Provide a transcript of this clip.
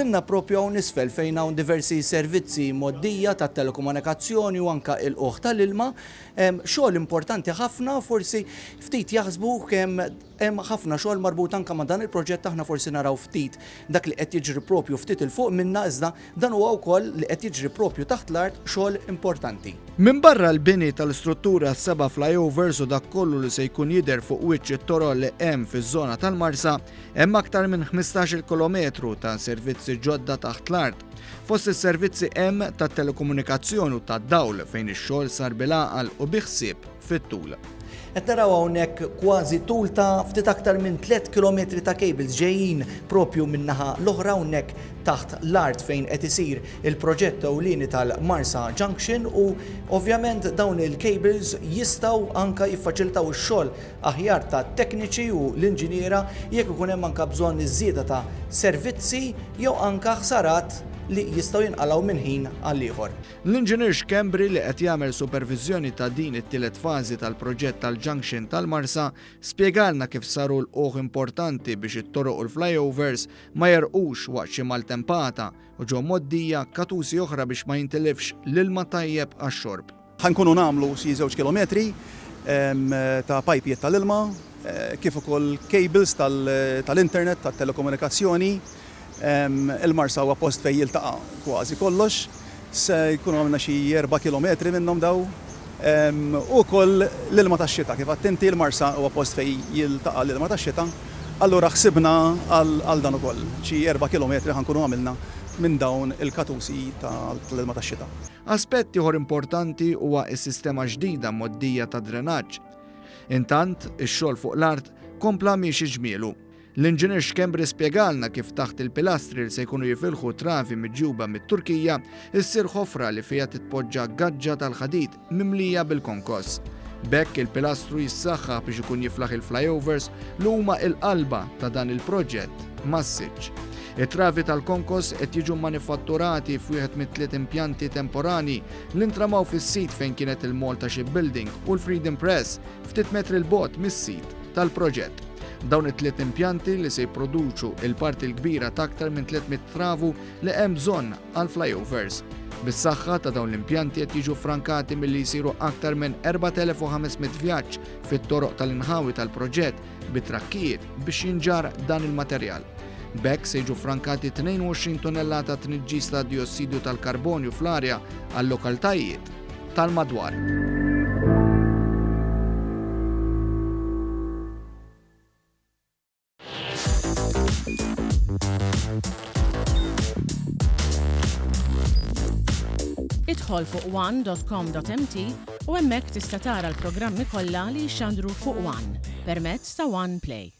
Waslilna propju hawn isfel fejn hawn diversi servizzi mgħoddija tat-telekomunikazzjoni u anke ilqugħ tal-ilma. Xogħol importanti ħafna, forsi ftit jaħsbu kemm hemm ħafna xogħol marbut anke ma' dan il-proġett aħna forsi naraw ftit dak li qed jiġri propju ftit 'il fuq minna iżda dan huwa wkoll li qed jiġri propju taħt l-art xogħol importanti. Minbarra l-bini tal-istruttura s-seba' flyovers u dak kollu li se jkun jidher fuq wiċċ it-toroq li hemm fiż-żona tal-Marsa, hemm aktar minn 15-il kilometru ta' servizzi ġodda taħt l-art. Fost is-servizzi hemm tat-telekomunikazzjoni u tad-dawl fejn ix-xogħol sar bil-għaqal u bi ħsieb fit-tul. Qed naraw hawnhekk kważi tul ta' ftit aktar minn 3 kilometri ta' cables ġejjin propju min-naħa l-oħra hawnhekk taħt l-art fejn qed isir il-proġett ewlieni tal-Marsa Junction u ovvjament dawn il-cables jistgħu anke jiffaċilitaw ix-xogħol aħjar tat-tekniċi u l-inġiniera jekk ikun hemm anke bżonn iż-żieda ta' servizzi jew anke ħsarat li jistgħu jinqalgħu minn ħin għal ieħor. L-Inġinier Schembri li qed jagħmel superviżjoni ta' din it-tielet fażi tal-proġett tal-Junction tal-Marsa spjegalna kif saru lqugħ importanti biex it-toroq u l-flyovers ma jegħrqux waqt xi maltempata u ġew mgħoddija katusi oħra biex ma jintilifx l-ilma tajjeb għax-xorb. Ħa nkunu nagħmlu xi żewġ kilometri ta' pajpijiet tal-ilma, kif ukoll cables tal-internet, tat-telekomunikazzjoni. Il-Marsa huwa post fejn jiltaqa' kważi kollox. Se jkunu għamilna xi erba' kilometri minnhom daw. U wkoll l-ilma tax-xita, kif għedt inti, il-Marsa huwa post fejn jiltaqa' l-ilma tax-xita. Allura ħsibna għal dan ukoll. Xi erba' kilometri ħa nkunu għamilna minn dawn il-katusi tal-ilma tax-xita. Aspett ieħor importanti huwa s-sistema ġdida mgħoddija ta' drenaġġ. Intant, ix-xogħol fuq l-art kompla miexi ġmielu. L-Inġinier Schembri spjegalna kif taħt il-pilastri li se jkunu jifilħu travi miġjuba mit-Turkija, issir ħofra li fiha titpoġġa gaġġa tal-ħadid mimlija bil-konkos. B'hekk il-pilastru jissaħħaħ biex ikun jiflaħ il-flyovers li huma il-qalba ta' dan il-proġett massiċ. It-travi tal-konkos qed jiġu manifatturati f'wieħed mit-tliet impjanti temporani li ntramaw fis-sit fejn kienet il-Malta Shipbuilding u l-Freedom Press ftit metri 'l bogħod mis-sit tal-proġett. Dawn it-tliet impjanti li se jipproduċu il-parti l-kbira ta' aktar minn 300 travu li hemm bżonn għal flyovers. Bis-saħħa ta' dawn l-impjanti qed jiġu ffrankati milli jsiru aktar minn 4,500 vjaġġ fit-toroq tal-inħawi tal-proġett bi trakkijiet biex jinġarr dan il-materjal. B'hekk se jiġu ffrankati 22 tonnellata tniġġis ta' diossidju tal-karbonju fl-arja għal-lokaltajiet tal-madwar. Idħol fuq one.com.mt u hemmhekk tista' tara l-programmi kollha li jixxandru fuq One permezz ta' One Play.